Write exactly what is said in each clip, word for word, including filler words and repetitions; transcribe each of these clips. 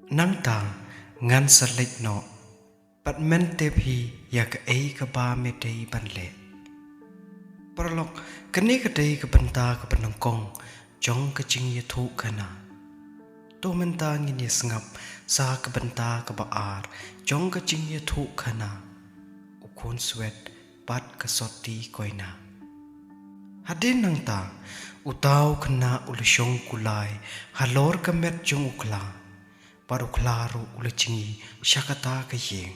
Nangta ngan sa leit noh, bad men tip hi ïa kaei kaba me dei ban leh. Paralok, kane ka dei ka bynta kaba nyngkong jong ka jingïathuhkhana. To mynta ngin ïa sngap sa ka bynta kaba ar jong ka jingïathuhkhana, u khun swet bad ka sotti koina. Hadien nangta, uta u khynnah u la shong kulai halor ka met jong u khla, bad u khla ruh u la jngi sha kata ka ïing.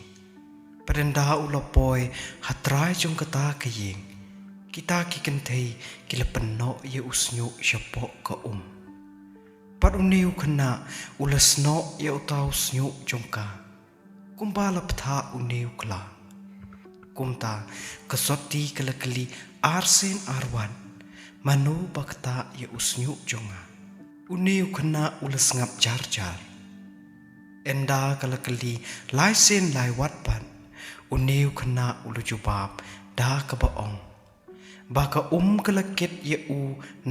Bad ynda u la poi ha trai jong kata ka ïing, kita ki kynthei ki la pynnoh ïa u shñiuh shapoh ka um. Bad une u khynnah u la snoh ïa uta u shñiuh jong ka, kumba la bthah une u khla. Kumta ka sotti ka la kylli arsien arwat, mano ba ktah ïa u shñiuh jong nga? Une u khynnah u la sngap jar jar. Ynda ka la kylli laisien laiwat pat, une u khynnah u la jubab da kaba ong ba ka um ka la kit ïa u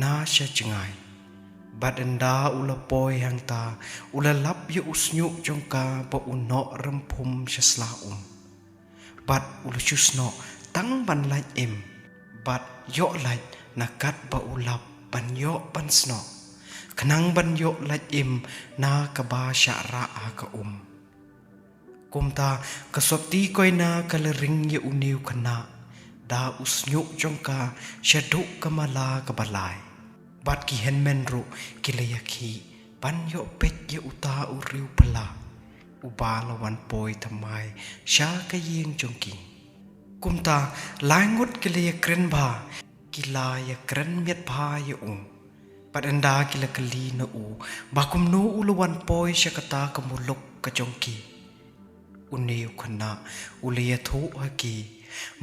na sha jngai. Bad ynda u la poi hangta, u la lap ïa u shñiuh jong ka ba u noh rymphum sha sla um. Bad u la shu snoh tang ban lait im, bad ïoh lait na katba u lap ban ïoh ban snoh, khnang ban ïoh lait im na kaba shah rah ha ka um. Kumta ka sotti koina ka la ring ïa une u khynnah da u shñiuh jong ka shaduh ka mala kaba lai. Bad ki hynmen ruh ki la ïakhih ban ïoh peit ïa uta u riewphylla uba la wan poi thymmai sha ka ïing jong ki. Kumta lai ngut ki la ïakren bha, ki la ïakren miat bha ïa u. Bad ynda ki la kylli na u ba kumno u la wan poi sha kata ka muluk ka jong ki, une u khynnah u la ïathuh ha ki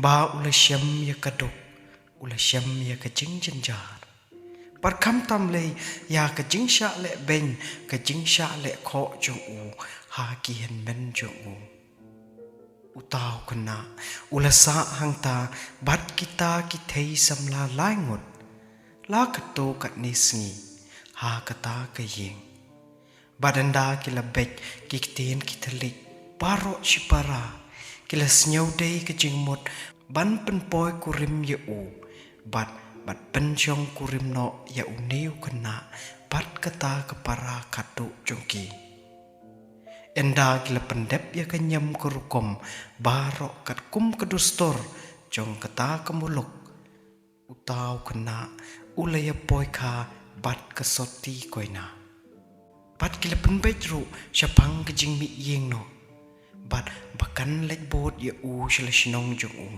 ba u la shem ïa ka duk, u la shem ïa ka jingjynjar. Bad khamtam lei ïa ka jingshah leh beiñ, ka jingshah leh khoh jong u ha ki hynmen jong u. Uta u khynnah u la sah hangta bad kita ki thei samla lai ngut la katto katne sngi ha kata ka ïing. Bad ynda ki la beit ki ktien ki thylliej baroh shipara, ki la sngew dei ka jingmut ban pynpoi kurim ïa u bad ban pynshong kurim noh ïa une u khynnah bad kata ka para khadduh jong ki. Ynda ki la pyndep ïa ka niam ka rukom baroh katkum ka dustur jong kata ka muluk, uta u khynnah u la ïa poi kha bad ka sotti koina. Bad ki la pynbeit ruh shaphang ka jingmih ïing noh, bad ba kan leit bud ïa u sha la shnong jong u.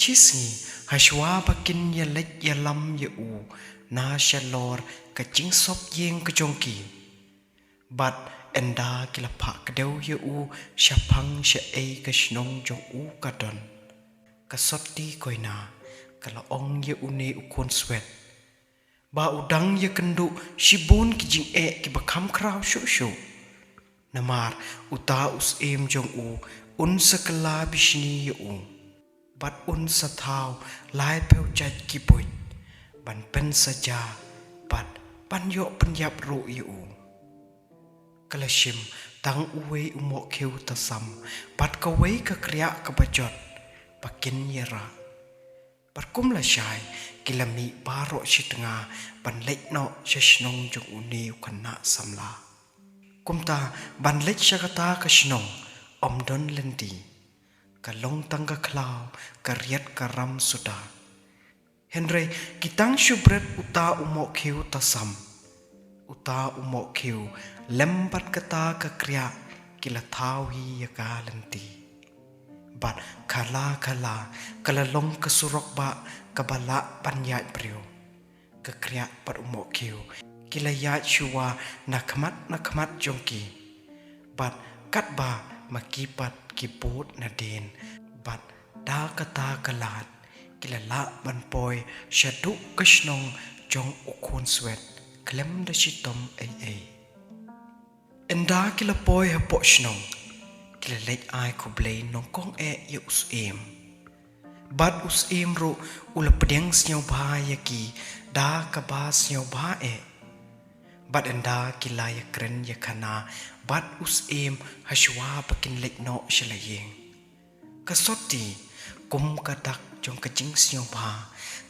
Shisngi, hashwa ba kin ïa leit ïalam ïa u na shalor ka jingsop ïing ka jong ki. Bad ynda ki la phah kdew ïa u shaphang shaei ka shnong jong u ka don, ka sotti koina ka la ong ïa une u khun swet ba u dang ïakynduh shibun ki jingeh kiba kham khraw shuh shuh. Namar uta u syiem jong u un sa kylla bishni ïa u, bad un sa thaw laiphew jait ki buit ban pynsaja bad ban ïoh pynïap ruh ïa u. Ka la shim tang uwei u mohkhiew tasam bad kawei ka kriah kaba jot ba kin ïarah. Bad kum lashai ki la mih baroh shi tnga ban leit noh sha shnong jong une u khynnah samla. Kumta ban leit sha kata ka shnong ym don lynti, ka long tang ka khlaw, ka riat ka ram suda. Hynrei ki tang shu bret uta u mohkhiew tasam, uta u mohkhiew lem bad kata ka kriah ki la thaw hi ïa ka lynti. Bad khala khala ka la long ka surok bah kaba lah ban ïaid briew. Ka kriah bad u mohkhiew ki la ïaid shuwa na khmat na khmat jong ki. Bad katba ma ki pat ki bud nadien, bad da kata ka lad ki la lah ban poi shaduh ka shnong jong u khun swet khlem da shitom ei ei. Ynda ki la poi hapoh shnong, ki la leit ai khublei nyngkong eh ïa u syiem. Bad u syiem ruh u la pdiang sngewbha ïa ki da kaba sngewbha eh. Bad ynda ki la ïakren ïakhana bad u Syiem hashwa ba kin leit noh sha la ïing, ka Soti, kum ka dak jong ka jingsngewbha,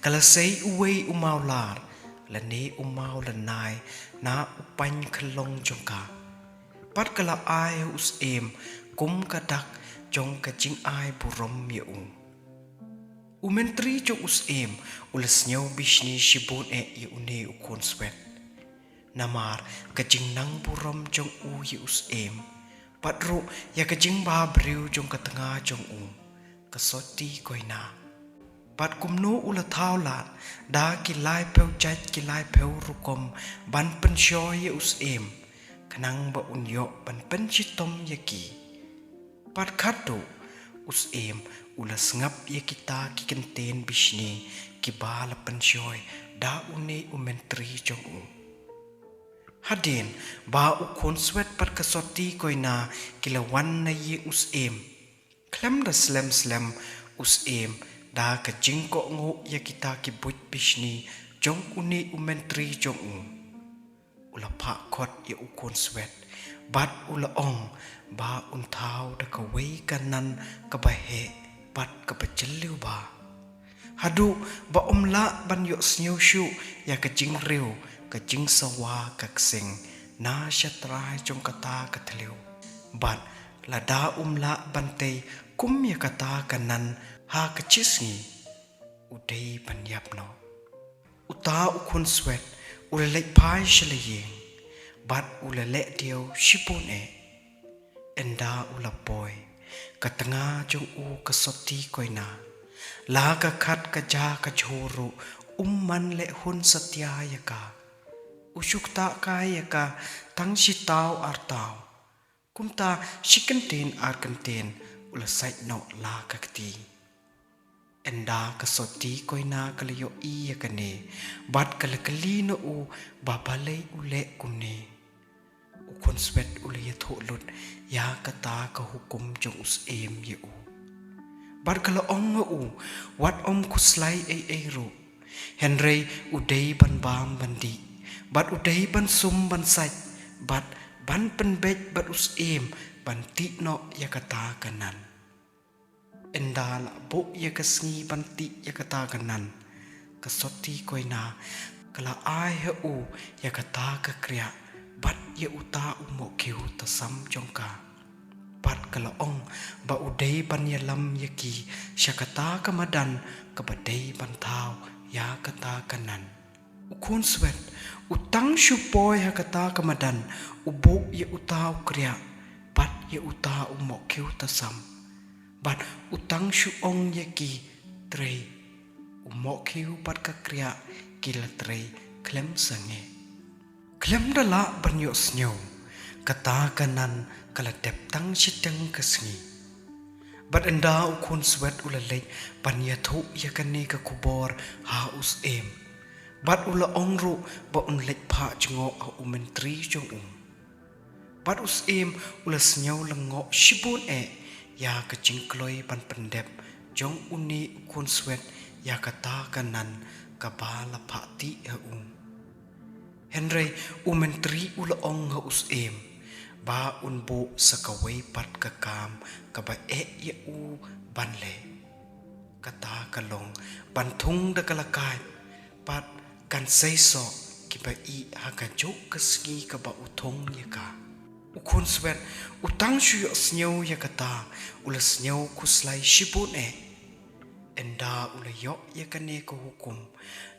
ka la sei uwei u mawlar lane u mawlynnai na u pain khyllung jong ka. Bad ka la ai ha u Syiem kum ka dak jong ka jingai burom ïa u. U Myntri jong u Syiem u la sngew bishni shibun eh ïa une u Khunswet, namar ka jingnang burom jong u ïa u Syiem, bad ruh ïa ka jingbhabriew jong ka tnga jong u, ka Soti Koina. Bad kumno u la thaw lad da ki laiphew jait ki laiphew rukom ban pynshoi ïa u Syiem, khnang ba un ïoh ban pynshitom ïa ki. Bad khatduh u Syiem u la sngap ïa kita ki kyntien bishni kiba la pynshoi da une u Myntri jong u. Hadien ba u Khunswet bad ka Soti Koina ki la wan na ïing u Syiem, khlem da slem slem u Syiem, da ka jingkohnguh ïa kita ki buit bishni jong une u Myntri jong u, u la phah khot ïa u Khunswet, bad u la ong ba un thaw da kawei ka nan kaba heh bad kaba jylliew bha, haduh ba um lah ban ïohsngew shuh ïa ka jingriew, ka jingsawa ka ksing na shatrai jong kata ka thliew. Bad lada um lah ban tei kum ïa kata ka nan ha ka shi sngi, u dei ban ïap noh. Uta u Khunswet u la leit phai sha la ïing, bad u la leh diaw shibun eh. Ynda u la poi, ka tnga jong u ka Soti Koina, la ka khat ka ja ka jhur ruh um man leh hun satia ïa ka. U shu ktah kai ïa ka tang shi taw ar taw. Kumta shi kyntien ar kyntien u la sait noh la ka kti. Ynda ka Soti Koina ka la ïohi ïa kane, bad ka la kylli na u ba balei u leh kumne. U Khunswet u la ïathuh lut ïa kata ka hukum jong u Syiem ïa u. Bad ka la ong ha u, wat ym khuslai ei ei ruh. Hynrei u dei ban bam ban dih, bad u dei ban sum ban sait, bad ban pynbeit bad u Syiem ban tih noh ïa kata ka nan. Ynda la buh ïa ka sngi ban tih ïa kata ka nan, ka Soti Koina ka la ai ha u ïa kata ka kriah, bad ïa uta u mohkhiew tasam jong ka. Bad ka la ong ba u dei ban ïalam ïa ki sha kata ka madan kaba dei ban thaw ïa kata ka nan. U Khunswet u tang shu poi ha kata ka madan, u buh ïa uta u kriah bad ïa uta u mohkhiew tasam. Bad u tang shu ong ïa ki, trei. U mohkhiew bad ka kriah ki la trei khlem sangeh. Khlem da lah ban ïohsngew, kata ka nan ka la dep tang shiteng ka sngi. Bad ynda u Khunswet u la leit ban ïathuh ïa kane ka khubor ha u Syiem, bad u la ong ruh ba un leit phah jngoh ha u Myntri jong u. Bad u Syiem u la sngew lyngngoh shibun eh ïa ka jingkloi ban pyndep jong une u Khunswet ïa kata ka nan kaba la phah tih ha u. Hynrei u Myntri u la ong ha u Syiem ba un buh sa kawei pat ka kam kaba eh ïa u ban leh. Kata ka long ban thung da ka lakaid, bad kan sei soh kiba ih ha kajuh ka sngi kaba u thung ïa ka. U Khunswet u tang shu ïohsngew ïa kata, u la sngew khuslai shibun eh. Ynda u la ïoh ïa kane ka hukum,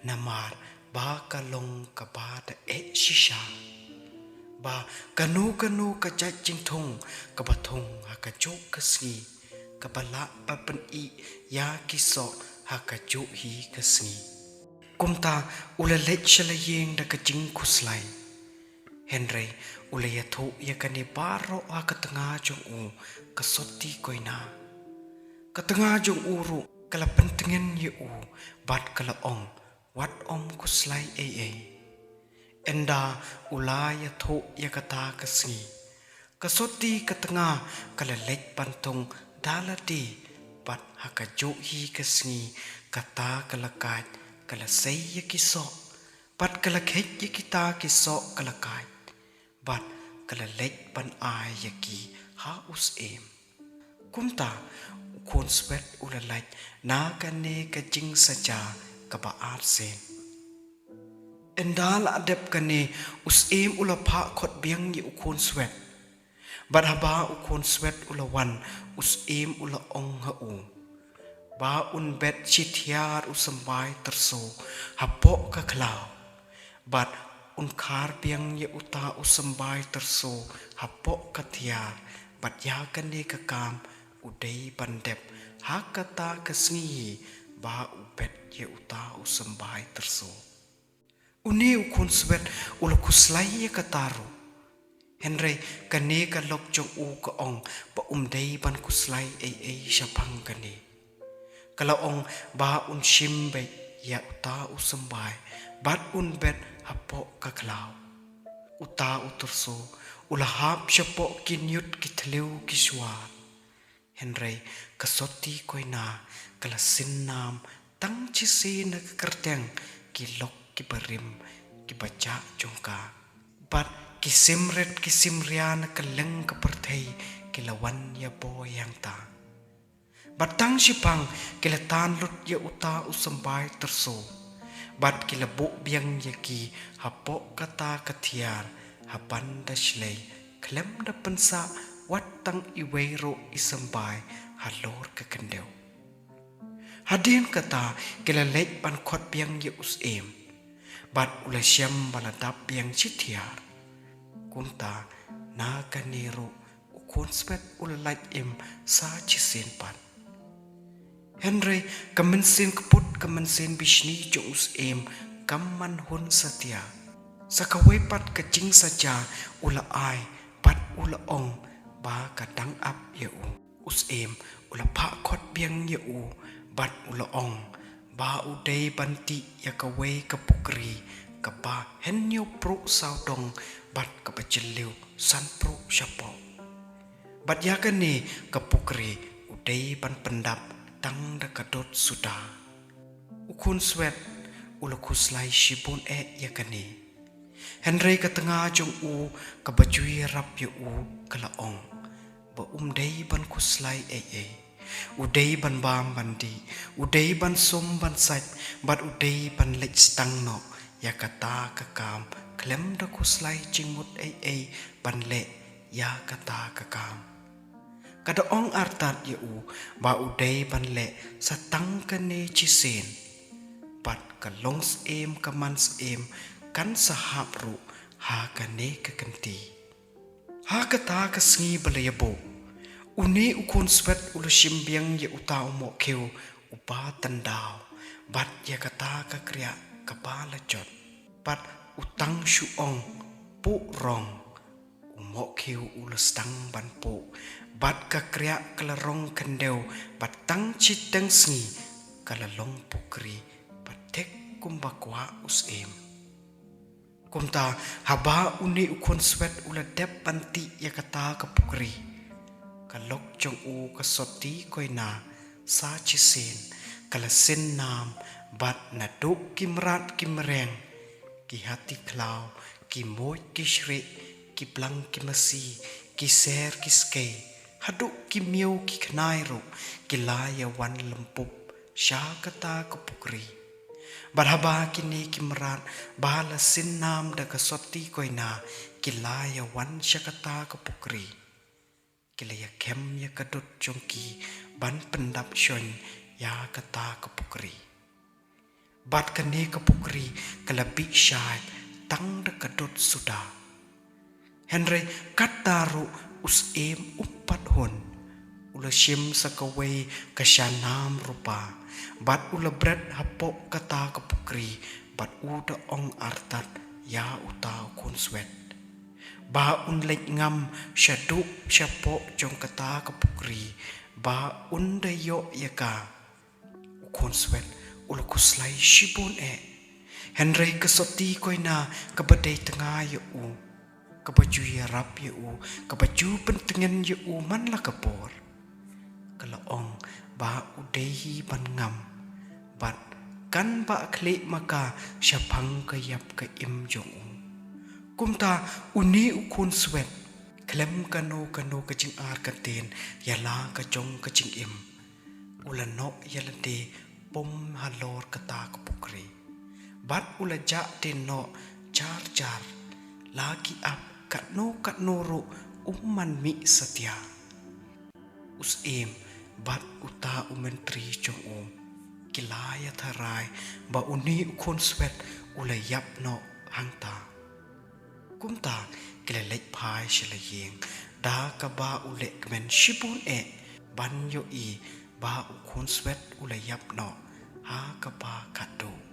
namar ba ka long kaba da eh shisha ba kano kano ka jait jingthung kaba thung ha kajuh ka sngi, kaba lah ban pynih ïa ki soh ha kajuh hi ka sngi. Kumta u la leit sha la ïing da ka jingkhuslai. Hynrei u la ïathuh ïa kane baroh ha ka tnga jong u, ka Soti Koina. Ka tnga jong u ruh ka la pyntngen ïa u, bad ka la ong, wat ym khuslai ei ei. Ynda u la ïathuh ïa kata ka sngi, ka Soti ka tnga ka la leit ban thung da lade, bad ha kajuh hi ka sngi kata ka lakaid ka la sei ïa ki soh, Bad ka la kheit ïa kita ki soh ka la kait, bad ka la leit ban ai ïa ki ha u syiem. Kumta u khun swet u la lait na kane ka jingsaja kaba arsien. Ynda la dep kane, u syiem u la phah khot biang ïa u khun swet. Bad haba u khun swet u la wan, u syiem u la ong ha u ba un bet shi thiar u symbai tyrso hapoh ka khlaw. Bad un khar biang ïa uta u symbai tyrso hapoh ka thiar, bad ïa kane ka kam u dei ban dep ha kata ka sngi hi ba u bet ïa uta u symbai tyrso. Une u khun swet u la khuslai ïa kata ruh. Hynrei kane ka lok jong u ka ong ba um dei ban khuslai ei ei shaphang kane. Ka la ong ba un shim beit ïa uta u symbai bad un bet hapoh ka khlaw. Uta u tyrso u la hap shapoh ki ñiut ki thliew ki shwar. Hynrei ka soti koina ka la synnam tang shisien na ka kyrteng ki lok kiba rim kiba jah jong ka. Bad ki sim rit ki sim ria na kylleng ka pyrthei ki la wan ïa bor ïa ngta. Bad tang shiphang ki la tan lut ïa uta u symbai tyrso. Bad ki la buh biang ïa ki hapoh kata ka thiar, ha ban da shlei, khlem da pynsah wat tang iwei ruh i symbai halor ka khyndew. Hadien kata ki la leit ban khot biang ïa u syiem. Bad u la shem ba la dap biang shi thiar. Kumta na kane ruh u khun swet u la lait im sa shisien pat. Hynrei ka mynsiem kput ka mynsiem bishni jong u syiem kam man hun satia. Sa kawei pat ka jingsaja u la ai, bad u la ong ba ka dang ap ïa u. U syiem u la phah khot biang ïa u, bad u la ong ba u dei ban tih ïa kawei ka pukri kaba hynñiew pruh sawdong bad kaba jylliew san pruh shapoh. Bad ïa kane ka pukri u dei ban pyndap tang da ka dud suda. U khun swet u la khuslai shibun eh ïa kane. Hynrei ka tnga jong u kaba ju ïarap ïa u ka la ong ba um dei ban khuslai ei ei. U dei ban bam ban dih, u dei ban sum ban sait, bad u dei ban leit stang noh ïa kata ka kam khlem da khuslai jingmut ei ei ban leh ïa kata ka kam. Ka da ong artat ïa u ba u dei ban leh sa tang kane shisien. Bad ka long syiem ka man syiem kan sa hap ruh ha kane ka kynti. Ha kata ka sngi ba la ïabuh, une u khun swet u la shim biang ïa uta u mohkhiew uba tyndaw, bad ïa kata ka kriah kaba la jot. Bad u tang shu ong, puh rong. U mohkhiew u la sdang ban puh, bad ka kriah ka la rong khyndew, bad tang shiteng sngi ka la long pukri, bad thik kumba kwah u syiem. Kumta haba une u khun swet u la dep ban tih ïa kata ka pukri, ka lok jong u ka soti koina sa shisien ka la synnam, bad naduh ki mrad ki mreng, ki hati khlaw, ki muid ki shrieh, ki blang ki masi, ki ser ki skei, haduh ki miaw ki khnai ruh ki la ïa wan lympup sha kata ka pukri. Bad haba kine ki mrad ba la synnam da ka soti koina ki la ïa wan sha kata ka pukri, ki la ïa khem ïa ka dud jong ki ban pyndap shoiñ ïa kata ka pukri. Bad kane ka pukri ka la bih shai tang da ka dud suda. Hynrei kata ruh u syiem um pat hun. U la shim sa kawei ka shanam rupa, bad u la bret hapoh kata ka pukri, bad u da ong artat ïa uta u khun swet ba un leit ngam shaduh shapoh jong kata ka pukri, ba un da ïoh ïa ka. U khun swet u la khuslai shibun eh. Hynrei ka soti koina kaba dei tnga ïa u, kaba ju ïarap ïa u, kaba ju pyntngen ïa u man la ka por, ka la ong ba u dei hi ban ngam, bad kan bah khlieh ma ka shaphang ka ïap ka im jong u. Kumta une u khun swet, khlem kano kano ka jingartatien ïa la ka jong ka jingim, u la noh ïalade pom halor kata ka pukri. Bad u la jah dien noh jar jar, la ki ap katno katno ruh um man mih satia. U syiem bad uta u myntri jong u ki la ïatharai ba une u khun swet u la ïap noh hangta. Kumta ki la leit phai sha la ïing da kaba u leh kmen shibun eh ban ïohi ba u khun swet u la ïap noh ha kaba khatduh.